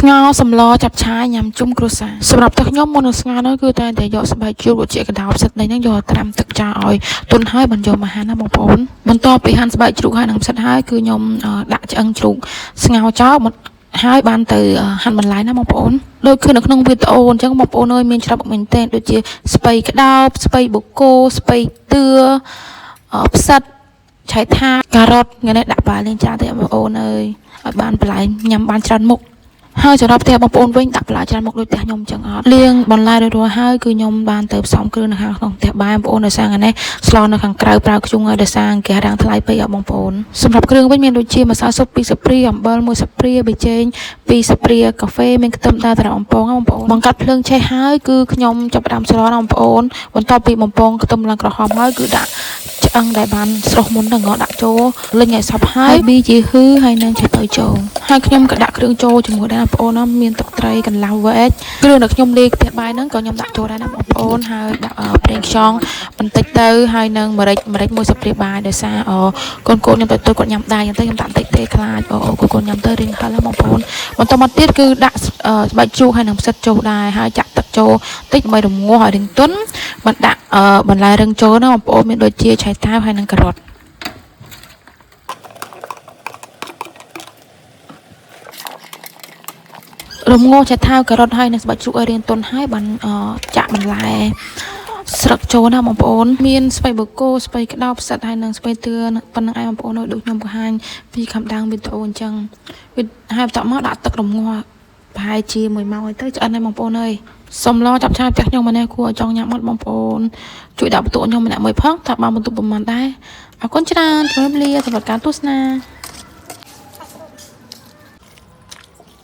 ស្ងោរសម្លចាប់ឆាយញ៉ាំជុំគ្រួសារសម្រាប់ទឹកខ្ញុំមុននឹងស្ងោរនោះគឺតែតែយកស្បែកជ្រូកជាកដោផ្សិតនេះហ្នឹងយកត្រាំទឹកចោលឲ្យទន់ហើយបានយកមកហាន់ណាបងប្អូនបន្ទាប់ពីហាន់ស្បែកជ្រូកហើយនឹងផ្សិតហើយគឺខ្ញុំដាក់ឆ្អឹងជ្រូកស្ងោរចោលហើយបានទៅហាន់បន្លែណាបងប្អូនដូចឃើញនៅក្នុងវីដេអូអញ្ចឹងបងប្អូនអើយមានច្រើនមែនទែនដូចជាស្ពៃក្តោបស្ពៃបូកូស្ពៃតឿផ្សិតឆៃថាការ៉ុតថ្ងៃនេះដាក់បន្លែលេងច្រើនទេបងប្អូនអើយឲ្យបានបន្លែញ៉ាំបានច្រើនមុខហើយសម្រាប់ផ្ទះបងប្អូនវិញដាក់បន្លែច្រើនមុខដូចផ្ទះខ្ញុំអញ្ចឹងអត់លាងបន្លែរួចរាល់ហើយគឺខ្ញុំបានទៅផ្សំគ្រឿងនៅខាងក្នុងផ្ទះបាយបងប្អូនដោយសារថ្ងៃនេះស្លនៅខាងក្រៅប្រើខ្ជុងហើយដោយសារគេរាំងថ្លៃពេកអត់បងប្អូនសម្រាប់គ្រឿងវិញមានដូចជាម្សៅស៊ុប2ស្លាបព្រាអំបិល1ស្លាបព្រាប៊ីចេង2ស្លាបព្រាកាហ្វេមានខ្ទឹមដើរត្រអំពងបងប្អូនបង្កាត់ភ្លើងឆេះហើយគឺខ្ញុំចាប់ផ្ដើមស្លណាបងប្អូនបន្ទាប់ពីបំពងខ្ទឹមឡើងក្រហមហើយគឺដាក់ឆ្អឹងដែលបានស្រុះមុនហ្នឹងដាក់ចូលលិញឲ្យសព្វហើយប៊ីជាហ៊ឺហើយនឹងឆៃពៅចូលហើយខ្ញុំក៏ដាក់គ្រឿងចូលជាមួយដែរបងប្អូនណាមានទឹកត្រីកន្លះវែកគ្រឿងដែលខ្ញុំលាយផ្ទះបាយហ្នឹងក៏ខ្ញុំដាក់ចូលដែរណាបងប្អូនហើយដាក់ប្រេងខ្យងបន្តិចទៅហើយនឹងម្រេចមួយស្លាបព្រាបាយដោយសារកូនខ្ញុំទៅគាត់ញ៉ាំដែរអញ្ចឹងទៅខ្ញុំដាក់បន្តិចទេខ្លាចកូនញ៉ាំទៅរៀងហិលបងប្អូនបន្តមកទៀតគឺដាក់ស្បែកជ្រូកហើយនឹងផ្សិតចូលដែរហើយចាក់ទឹកចូលតិចដើម្បីរងាស់ឲ្យរៀងទន់បានដាក់បន្លែរឹងចូលណាបងប្អូនមានដូចជាឆៃតាវហើយនិងការ៉ុតរងាស់ឆៃតាវការ៉ុតហើយនិងស្បែកជ្រូកឲ្យរៀងទន់ហើយបានចាក់បន្លែស្លឹកចូលណាបងប្អូនមានស្ពៃបូកូស្ពៃក្តោបផ្សិតហើយនិងស្ពៃតឿប៉ុណ្្នឹងឯងបងប្អូនដូចខ្ញុំបង្ហាញពីខាងដើមវីដេអូអញ្ចឹងហើយបន្ទាប់មកដាក់ទឹករងាស់ប្រហែលជា1ម៉ោងហើយទៅឆ្អិនហើយបងប្អូនអើយសំឡចាប់ឆាយផ្ទះខ្ញុំម្នាក់គួរឲ្យចង់ញ៉ាំអត់បងប្អូនជួយដាក់បន្ទុកខ្ញុំម្នាក់មួយផងថាបានបន្ទុកប្រហែលដែរអរគុណច្រើនជម្រាបលាសម្រាប់ការទស្សនា។